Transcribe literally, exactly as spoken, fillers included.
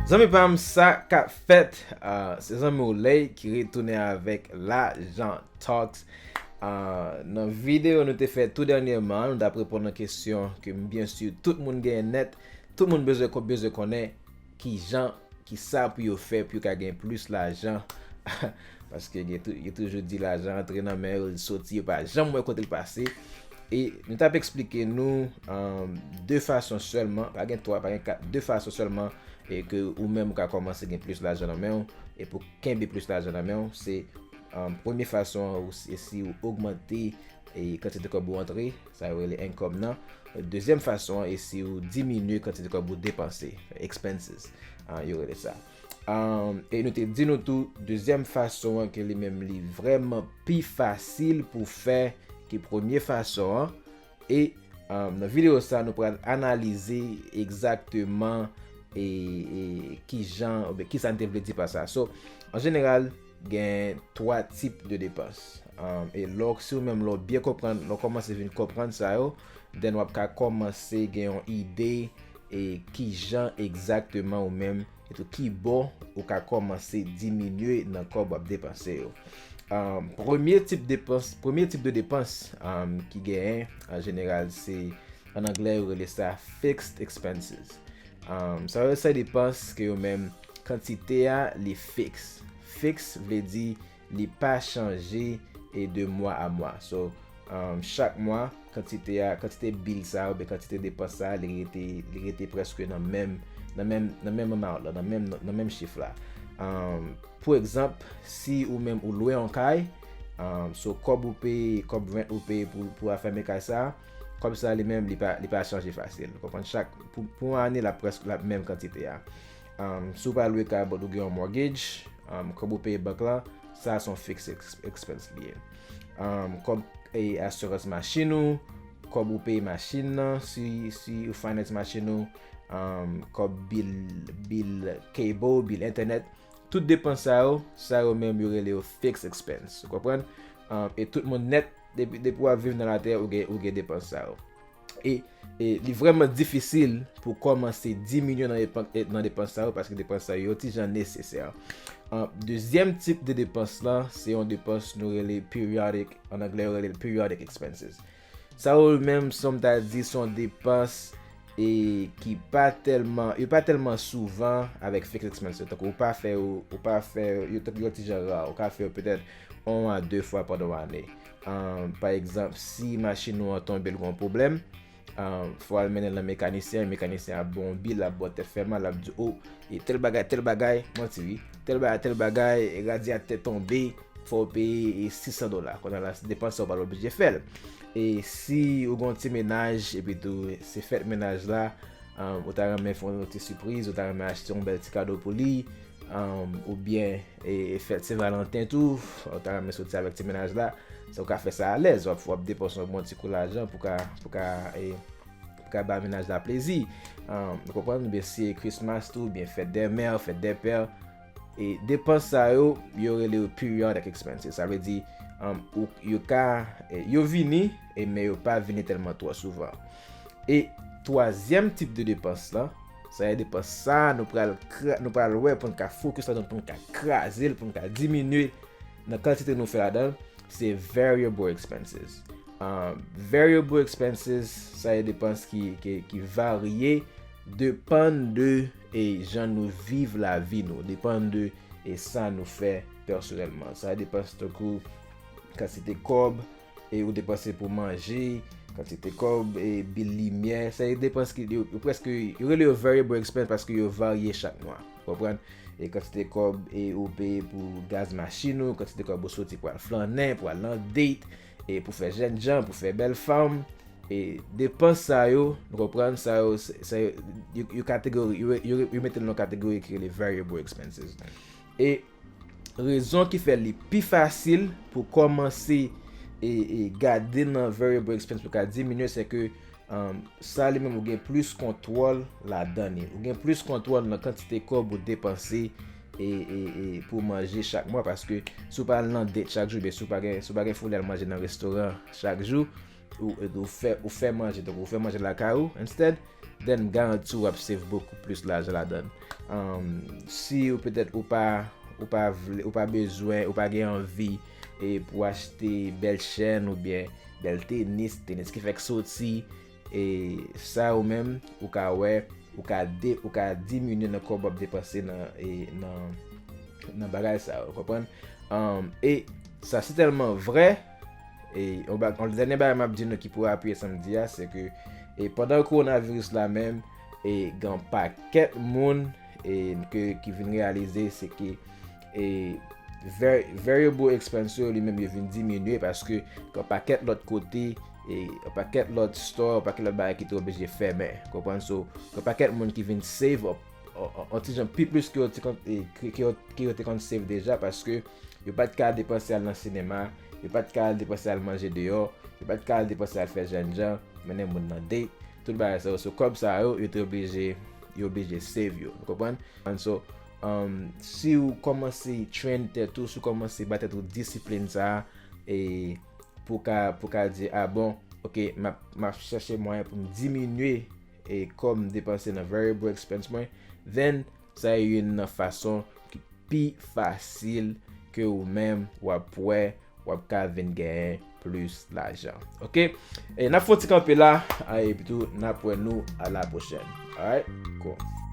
Zanmi pa m, sa k ap fèt? Ah, se zanmi w Ley ki retounen avèk Lajan Talks. Ah, nan videyo nou te fè tou dènyèman, nou t ap reponn nan kesyon ke m byen si tout moun genyen nèt, tout moun bezwen ko-, bezwen konnen kijan, kisa pou yo fè pou yo ka gen plis lajan. Paske gen tou, yo toujou di lajan antre nan men yo, li soti, yo pa janm wè kote l pase. E nou t ap eksplike nou, um, de fason sèlman, pa gen twa, pa gen kat, de fason sèlman, e ke ou menm ou ka kòmanse gen plis lajan nan men w, e pou kenbe plis lajan nan men w, se, um, premye fason an, ou, se si ou ogmante, e kantite kòb ou antre, sa yo rele income nan. Dezyèm fason an, e si ou diminye kantite kòb ou depanse, expenses, ah, yo rele sa. Um, e nou te di nou tou, dezyèm fason an ke li menm li vrèman pi fasil pou fè ke premye fason an. E, um, nan videyo sa, nou pral analize egzakteman e, e kijan, oubyen kisa n te vle di pa sa. So, an jeneral, gen twa tip de depans. Um, e lè w, si w menm lè w byen konprann, lè w kòmanse vin konprann sa yo, then w ap ka kòmanse gen yon ide e kijan egzakteman ou menm, epi tou ki bò ou ka kòmanse diminye nan kòb w ap depanse yo. Um, premye tip depans, premye tip de depans, um, ki genyen, an jeneral, se, an anglè, yo rele sa fixed expenses. Um, sa yo se depans ke yo menm, kantite a, li fiks. Fiks vle di li pa chanje e de mwa a mwa. So, um, chak mwa, kantite a, kantite bil sa, oubyen kantite depans sa, li rete, li rete prèske nan menm, nan menm, nan menm amount la, nan menm, nan menm chif la. Um, pou egzanp, si ou menm ou lwe yon kay, um, so kòb ou peye, kòb rent ou peye pou, pou afèmen kay sa, kòb sa li menm, li pa, li pa chanje fasil. Ou konprann? Chak, pou, pou yon ane, l ap prèske, l ap menm kantite a. Um, si w pa lwe kay, but ou gen yon mortgage, um, kòb ou peye bank lan, sa se yon fixed ex-, expense li ye. Um, kòb, e, asirans machin ou, kòb ou peye machin nan, si, si ou finance machin ou, um, kòb bil, bil cable, bil entènèt, tout depans sa yo, sa yo menm yo rele yo fixed expense. Ou konprann? Um, e tout moun nèt, depi, depi w ap viv nan latè, ou gen, ou gen depans sa yo. E, e li vrèman difisil pou kòmanse diminye nan epan-, e, nan depans sa yo, paske depans sa yo, yo ti jan nesesè. An, dezyèm tip de depans lan, se yon depans nou rele periodic, an anglè, yo rele l periodic expenses. Sa yo menm, sa m ta di, se yon depans, e ki pa tèlman, yo pa tèlman souvan avèk fixed expenses. Tankou ou pa fè yo, ou pa fè yo, yo, yo ti jan ra, ou ka fè yo petèt yon a de fwa pandan yon ane. An, pa egzanp, si machin ou an tonbe, l gen yon pwoblèm, an, fò w al mennen l nan mekanisyen, mekanisyen ap ba w yon bil, l ap ba w tèt fè mal, l ap di, o, e tèl bagay, tèl bagay, manti wi, tèl bagay, tèl bagay, radyatè tonbe, fò w peye, e, sis san dola. Kounye a la, se depans sa w pa t oblije fè l. E si ou gen yon ti mennaj, epi tou, se fèt mennaj la, an, ou ta renmen fè yon ti sipriz, ou ta renmen achte yon bèl ti kado pou li, um, oubyen, e, e fèt Sen Valanten tou, ou ta renmen soti avèk ti mennaj la, sa w ka fè sa alèz, w ap, w ap depanse yon bon ti kou lajan pou ka, pou ka, e, pou ka ba mennaj la plezi. Um, ou konprann? Oubyen si e Christmas tou, oubyen fèt dè mè, fèt dè pè, e depans sa yo, yo rele yo periodic expenses. Sa vle di, um, ou, yo ka, e, yo vini, e, men yo pa vini tèlman twò souvan. E twazyèm tip de depans lan, sa e depans sa nou pral kra-, nou pral wè pou n ka fokis ladan l, pou n ka kraze l, pou n ka diminye nan kantite nou fè ladan l, se variable expenses. Ah, variable expenses, sa e depans ki, ki, ki varye, depann de, e, jan nou viv lavi nou, depann de, e, sa nou fè pèsonèlman. Sa e depans tankou kantite kòb, e, ou depanse pou manje, kantite kòb, e, bil limyè, sa e depans ki, yo, yo prèske, yo rele yo variable expense paske yo varye chak mwa. Konprann? E kantite kòb, e, ou peye pou gaz machin ou, kantite kòb ou soti pou al flannen, pou al nan date, e pou fè jènjan, pou fè bèl fanm. E depans sa yo, nou konprann, sa yo, se, sa yo, yo, yo kategori, yo, yo, yo mete l nan kategori ki rele variable expenses. E rezon ki fè li pi fasil pou kòmanse e, e gade nan variable expense pou ka diminye, se ke, um, sa li menm ou gen plis kontwòl ladan li. Ou gen plis kontwòl nan kantite kòb ou depanse e, e, e pou manje chak mwa, paske si w pa al nan date chak jou, ben si w pa gen, si w pa gen foulay al manje nan restoran chak jou, ou, ou fè, ou fè manje, donk ou fè manje lakay ou instead, then m garanti w ap save bokou plis lajan ladan l. Um, si ou petèt ou pa, ou pa vle, ou pa bezwen, ou pa gen anvi e pou achte bèl chèn oubyen bèl tenis, tenis ki fèk soti, e sa ou menm ou ka wè, ou ka de, ou ka diminye nan kòb w ap depanse nan, e nan, nan bagay sa yo, konprann? Um, e sa se tèlman vrè, e yon ba- yon dènye bagay m ap di nou ki pou apiye sa m di a, se ke e pandan kowonaviris la menm, e gen pakèt moun e ke, ki vin reyalize se ke e var- variable expense yo li menm yo vin diminye paske gen pakèt lòt kote, e pakèt lòt store, pakèt lòt bagay ki te oblije fèmen, konprann? So gen pakèt moun ki vin save up yon ti jan pi plis ke yo te konn e, ke, ke yo, ke yo te konn save deja, paske yo pa t ka depanse al nan sinema, yo pa t ka al depanse al manje deyò, yo pa t ka al depanse al fè jènjan, mennen moun nan date, tout bagay sa yo. So kòb sa yo, yo te oblije, yo oblije save yo, ou konprann? And so, um, si w kòmanse train tèt ou, si w kòmanse ba tèt ou disiplin sa a, e pou ka, pou ka di, ah bon, ok, m ap, m ap chèche mwayen pou m diminye e kòb m depanse nan variable expense mwen, then sa e youn nan fason ki pi fasil ke ou menm w ap wè w ap ka vin genyen plis lajan. Ok? E n ap fè yon ti kanpe la, a, epi tou n ap wè nou a la pwochèn. Alright? Cool.